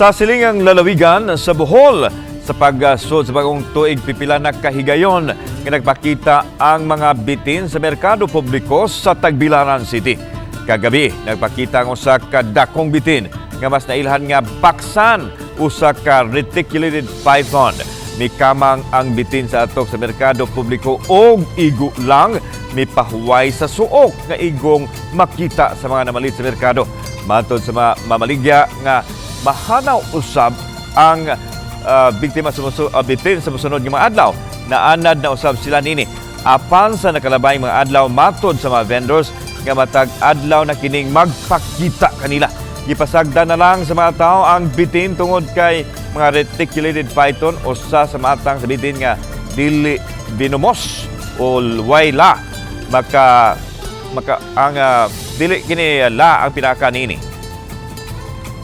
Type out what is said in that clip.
Sa silingang lalawigan sa Bohol, sa pagsud sa bagong tuig, pipila na kahigayon nga nagpakita ang mga bitin sa merkado publiko sa Tagbilaran City. Kagabi, nagpakita ang usa ka dakong bitin nga mas nailhan nga baksan, usa ka reticulated python. Mikamang ang bitin sa atok sa merkado publiko og igo lang mipahuway sa suok nga igong makita sa mga namalit sa merkado. Matod sa mga mamaligya nga mahanaw usab ang biktima sa bitin sa mosunod nga mga adlaw. Naanad na usab sila nini. Apan sa nakalabay mga adlaw, matod sa mga vendors nga matag adlaw na kining magpakita kanila. Gipasagdan na lang sa mga tao ang bitin tungod kay mga reticulated python usa sa matang sa bitin nga dili venomous o way la maka maka ang dili kini la ang pinaka niini.